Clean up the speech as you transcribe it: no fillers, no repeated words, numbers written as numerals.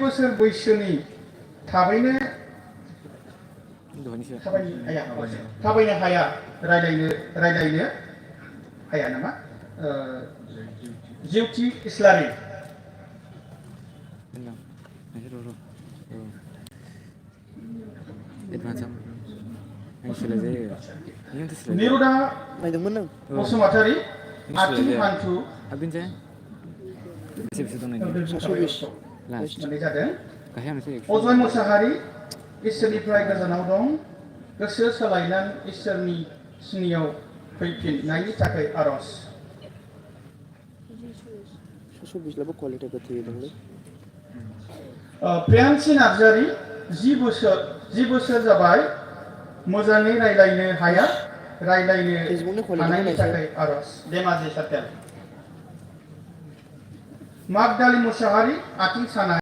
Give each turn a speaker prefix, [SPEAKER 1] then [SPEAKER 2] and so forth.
[SPEAKER 1] बोसोर बैसोनि थाबैनो थाबायनो हाया रायलायनो हाया नामा जिउथि इस्लारि निरुदा बसुमतारी आथिं हान्थु जादों अजय मुसाहारि इसोरनिफ्राय गोजानाव दं गोसो सोलायनानै इसोरनि सिनियाव फैफिननायनि थाखाय आरज प्रियांसि नार्जारी 10 बोसोर जाबाय मोजाङै रायलायनो हाया रायलायनो हानायनि थाखाय आरज धेमाजि सार्केल मागदालि मुसाहारि आथिं सानाय